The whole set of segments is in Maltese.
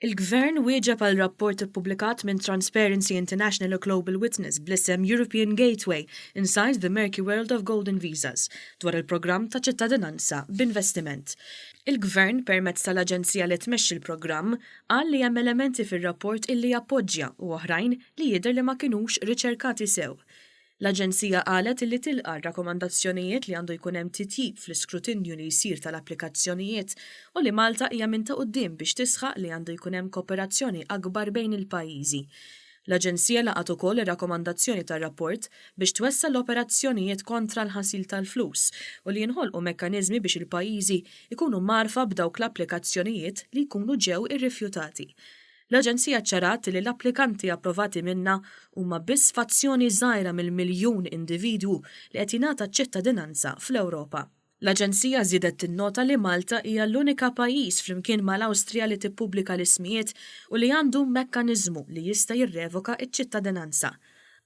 Il-Gvern wieġeb għal rapport ippubblikat minn Transparency International u Global Witness bl-isem European Gateway, Inside the Murky World of Golden Visas dwar il-programm ta' ċittadinanza b'investiment. Il-Gvern, permezz tal-aġenzija li tmexxi l-programm, qal li hemm elementi fir-rapport illi jappoġġja u oħrajn li jidher li ma kinux riċerkati sew. L-Aġenzija qalet illi tilqa' r-rakkomandazzjonijiet li għandu jkun hemm titjib fl-iskrutinju li jsir tal-applikazzjonijiet u li Malta hija minn ta' quddiem biex tisħaq li għandu jkun hemm kooperazzjoni akbar bejn il-pajjiżi. L-Aġenzija laqgħet ukoll ir-rakkomandazzjoni tar-rapport biex twessa' l-operazzjonijiet kontra l-ħasil tal-flus u li jinħolqu mekkaniżmi biex il-pajjiżi jkunu mgħarrfa b'dawk l-applikazzjonijiet li jkunu ġew irrifjutati. L-Aġenzija ċċarat li l-applikanti approvati minnha huma biss fazzjoni żgħira mill-miljun individwu li qed jingħata ċ-ċittadinanza fl-Ewropa. L-Aġenzija żiedet tinnota li Malta hija l-unika pajjiż flimkien mal-Awstrija li tippubblika l-ismijiet u li għandu mekkaniżmu li jista' jirrevoka ċ-ċittadinanza.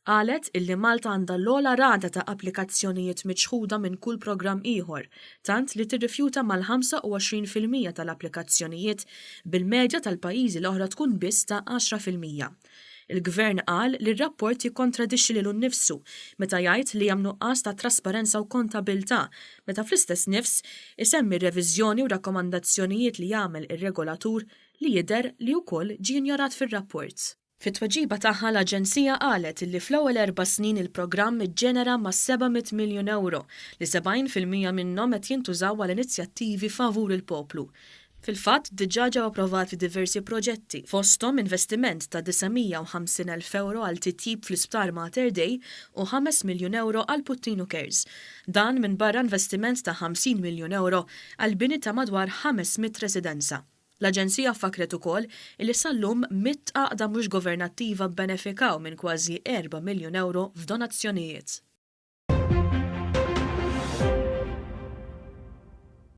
Qalet illi Malta għandha l-ogħla rata ta' applikazzjonijiet miċħuda minn kull programm ieħor, tant li tirrifjuta mal-25% tal-applikazzjonijiet, bil-medja tal-pajjiżi l-oħra tkun biss ta' 10%. Il-Gvern qal li r-rapport jikkontradixxi lilu nnifsu meta jgħid li hemm nuqqas ta' trasparenza u kontabilità meta fl-istess nifs isemmi r-reviżjoni u rakkomandazzjonijiet li għamel ir-regolatur li jidher li wkoll ġie injorat fir-rapport. Fit-tweġiba tagħha l-Aġenzija qalet illi fl-ewwel erba' snin il-programm iġġenera mas-700 miljun ewro, li 70% minnhom qed jintużaw għal inizjattivi favur il-poplu. Fil-fatt, diġà ġew approvati diversi proġetti, fosthom investiment ta' 950 elf ewro għal titjib fl-Isptar Mater Dei u ħames miljun ewro għal Puttinu Cares. Dan minbarra investiment ta' 50 miljun ewro għall-bini ta' madwar 500 residenza. L-Aġenzija fakkret ukoll illi sal-lum mitt għaqda mhux governattiva bbenefikaw minn kważi erba' miljun ewro f'donazzjonijiet.